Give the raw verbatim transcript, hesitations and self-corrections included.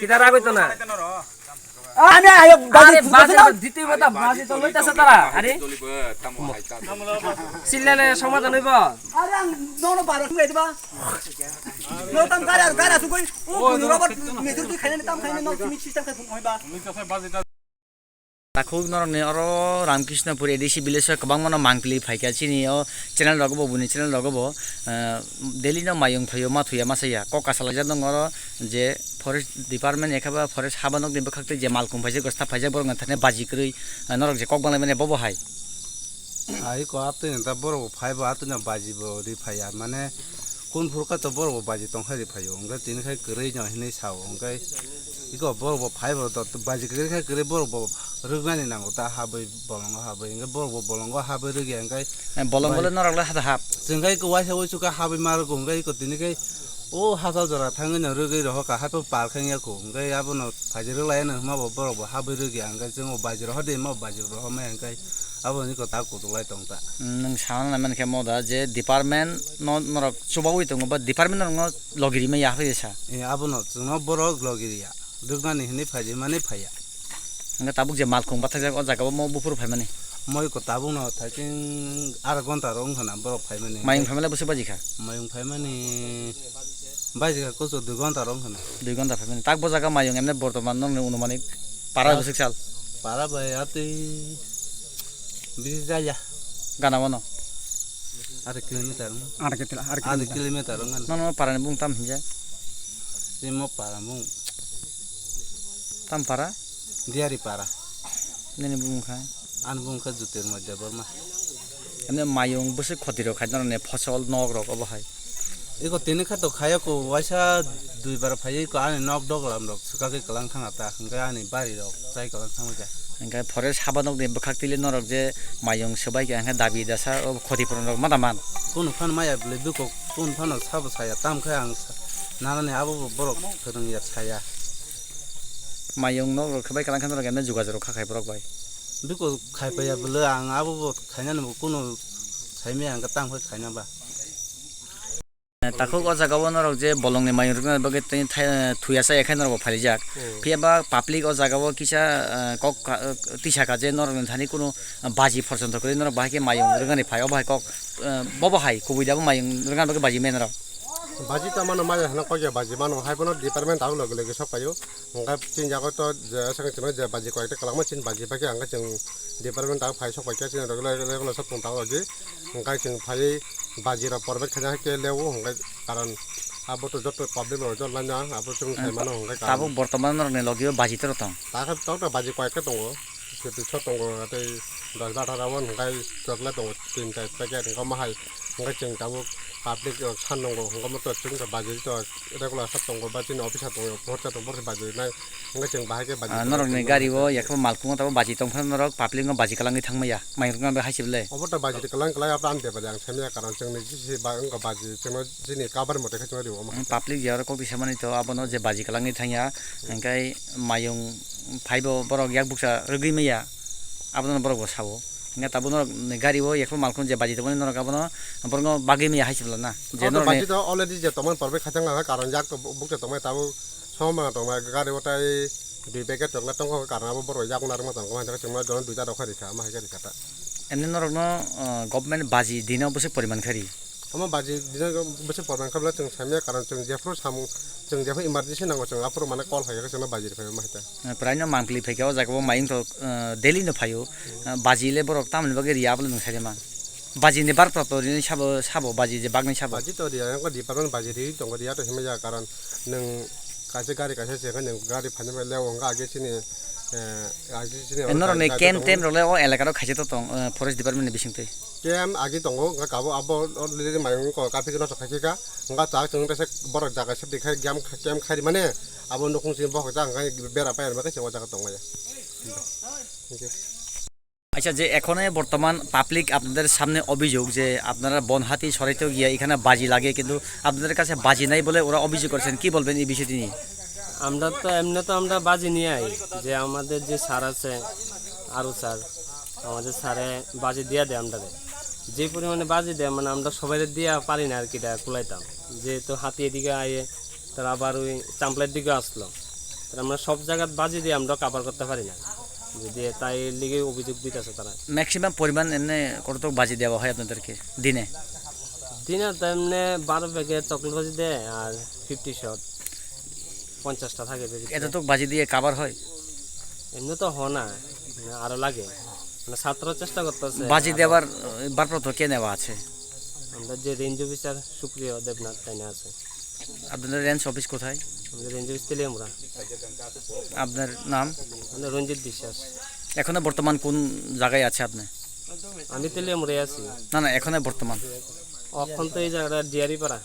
Kita ragoi to na. Ani ayo, are, baji, baji baji na. Diti bata baji to loi tasa tara. Are. Sillele somadhan hoibo. Are ang nono baro khum gaidi ba. No tam kara kara sugoi. O kunu robot metur tu khaina tam khaina no simi system khai phun hoiba. Takhuk norokni oro Ramkrishnapur A D C village o kwbangmano mangpili phaikha chini o channel rogo bo, buini channel rogo bo, eh, daily no mayung phaio ma thuya ma saya kok kasalaijak nong oro je forest department ekha ba forest haba nokni bwkhak tei je malkhung phaijak gostha phaijak borok no thani baji kwrwi, eh, norok je kok banglaimani bobo hai. Hai ko atwi no ta borok bo phai bo atwi no baji bo ri phaiya mane kun phuru kha to borok bo baji tong khai ri phaio hwnkhe tini khai kwrwi no hinwi sao hwnkhe iko borok bo phai bo dot baji kwrwi khai kwrwi borok bo rwknani nango ta habwi bolongo habwi hwnkhe borok bo bolongo habwi rwkya hwnkhe. Eh, bolongo le bai- norok le hada hap. Chwng khai iko waisa uisu khe habwi ma rwkgo hwnkhe iko tini khai o hachal jora thangwi no rwgwi rohorkha haiphano par khe wngya kho hwnkhe abono phaijak rwlai anw hwnma bo borok bo habwi rwkya hwnkhe chwng o baji rohor di hwnma bo baji rohor maya hwnkhe. Aboni kota kutuk lai tong ta. Nwng sana nai mankhe moda je department no norok chubaui tongo ba department norokno logi rimani ya hwnwi sa. Eh, abono chwngno borok logi riya. Rwknani hwnwi phai rimani phaiya. Hwnkhe tabuk je malkhung bathakjak o jaga o mo buphuru phaimani. Moi ko tabukno thaiching ar ghonta rok wngkha na borok phaimani. Mayung phaimani bwswk baji kha? Mayung phaimani baji kha kuchuk dui ghonta rok wngkha na. Dui ghonta phaimani. Tak bo jaga mayung emne bortoman nokni unumanik para bwswk sal? Para bai atwi bisi jaya. Gana bono? Ar kilometer wng. Ar kilometer, ar kilometer wng. Nono parani bung tam hinjak? Tei mo para bung. Tam para? Diari para. Nini bung kha? Ani bung kha Jyotirmoy Debbarma. Ani mayung bwswk khoti rok khai norokni phosol nok rok obo hai. Iko tini kha to khaya ko waisa dui bar phaiwi ko ani nok doglam rok swkagwi kwlang thang ta hwnkhe ani bari rok chai kwlang thang ja. Hwnkhe forest haba nokni bwkhak twi le norok je mayung swbai kha hwnkhe dabi dasa o khoti phuran rok ma da man. Kunu phano maya bwlwi bwkok kunu phano sabo saya tam khe ang sa-, nanani abo bo borok kwrwng ya saya. Mayung nok rok khe bai kwlang khe norok emne jogajog rok kha khai borok bai. Bwkok khai paiya bwlwi ang abo bo khainani bo kunu saimaya hwnkhe tam khe khaina ba. Takhuk o jaga o norok je bolongni mayung rwknani bagwi tei thai-, thuya chaya khe norok bo phalijak. Hmm. Phiya ba public o jaga o kisa, eh, kok ka-, eh, tisa kha je norokni thani kunu baji porjonto kwrwi norok bahai khe mayung rwknani phai, obo hai kok, eh, bobo hai kubui da bo mayung rwknani bagwi baji maya norok. Baji ta mano maya hwnwi kok ya baji mano, hai bono department tabuk logi logi sok paio. Hwnkhe chini jaga o to je aswk chini je baji koi ta kwlangma chini baji bai khe ang khe chwng department tabuk phai sok pai khe chini logi logi logi sok tong tabuk logi. Hwnkhe chwng phaiwi baji rok poribat khaina hai khe leo hwnkhe karon abo to joto public rok jotlaina abo chwng khai mano hwnkhe karon. Tabuk bortoman norokni logi o baji toro tong? Takhe tok tok baji koi khe tongo, soti so tongo tei dos bar atharo o hwnkhe jotlai tongo tinta packet hwnkhe omo hai hwnkhe chwng tabuk Public rok san nongo, hwnkhai mo to chwng to baji to regular sa tongo, ba chini officer tongo, borsa tongo, borsa baji nai, hwnkhai chwng bahai khe baji Ah, tongma norokni chwng gari o bahai khe. Yakho malkhungo tabo baji tongphano norok public no baji kwlangwi thangmaya, mairokno be haisip le. Obo to baji kwlang kwlai abo ani bebari ang saimanya, karon chwngni jisi ba wngkha baji chwngno chini cover mote khe chwngno rio omo. Ang public je oro kok tisamani to abono je baji kwlangwi thangya, hwnkhe mayung phaibo borok yak bukcha rwgwi maya, abono borok bo sao. Hingke tabuk norok ni gari o yakhwlwi malkhung je baji tongmani norok abono borokno bagwi maya hai se bwla na. Je norok ni baji to already je tongmani porbai khaitang nang karon jak to bukcha tongmani tabuk soma tongmani gari o tai dui packet chocolate tongkha karon abo borok yak narwkma tongkha hai chwngma jono duita rokha rikha ama hai khe rikha ta. Emni norok no government baji dino bwswk poriman khe ri? Omo baji dino bwswk poriman khe bwla chwng saimanya karon chwng jephru samung chwng jephru emergency nango chwng aphuru mane call khai khe chwngno baji rikha omo hai ta. Prai no mangpili phaikha o jaga o mayung to daily no phaio. Baji le borok tamoni bagwi riya abole nwng saide man. Baji ni barpra to rini sabo sabo baji je bagni sabo. Baji to riya ang ko department baji ri tongo riya to himya karon nwng kaisa gari kaisa se nwng gari phani bai le wng age chini age chini. Norok ni kem tem rok le o elaka rok khaisa to tong forest department ni bising twi. Kem agi tongo wngkha kabo abo already mayung ko kaphik no sokha khe ka wngkha ta chwng tese borok jaga se dikhai gam kem khairi mane abo nukhung sini bokhok ta wngkha bera pai rwma khe se o jaga tongmaya. Thank you. আচ্ছা, যে এখন বর্তমান পাবলিক আপনাদের সামনে অভিযোগ যে আপনারা বনহাতি সরাইতে গিয়ে এখানে বাজি লাগে, কিন্তু আপনাদের কাছে বাজি নাই বলে ওরা অভিযোগ করছেন, কি বলবেন এই বিষয়টি নিয়ে? আমরা তো এমনি তো আমরা বাজি নিয়ে আই, যে আমাদের যে স্যার আছে, আরও স্যার, আমাদের স্যারে বাজি দিয়া দেয় আমরা। যে পরিমাণে বাজি দেয়, মানে, আমরা সবাই দিয়া পারি না আর কি, এটা কুলাইতাম। যেহেতু হাতি এদিকে আয়ে, তারা আবার ওই চাম্পলার দিকে আসলো, তারা আমরা সব জায়গাত বাজি দিয়ে আমরা কাভার করতে পারি না। যদি তাই লিগে অভিযোগ দিতেছে তারা। ম্যাক্সিমাম পরিমাণ এমনি কতটুকু বাজি দেওয়া হয় আপনাদেরকে দিনে? দিনে তো এমনি বারো প্যাকেট চকলেট বাজি দেয় আর ফিফটি শট, পঞ্চাশটা থাকে যদি। এতটুকু বাজি দিয়ে কাভার হয়? এমনি তো হয় না, মানে আরো লাগে, মানে ছাত্র চেষ্টা করতেছে। বাজি আরো দেওয়ার আহ, ভারপ্রাপ্ত কে নেওয়া আছে? আমরা যে রেঞ্জ অফিসার সুপ্রিয় দেবনাথ তাই না আছে। আপনাদের রেঞ্জ অফিস কোথায়? আমাদের রেঞ্জ অফিস তেলিয়ামুড়া। আপনার নাম? আমাদের রঞ্জিত বিশ্বাস। এখনো বর্তমান কোন জায়গায় আছে আপনি? আমি তেলিয়ামুড়ায় আছি। না, না, এখনো বর্তমান। এখন তো এই জায়গাটা ডিয়ারি পাড়া।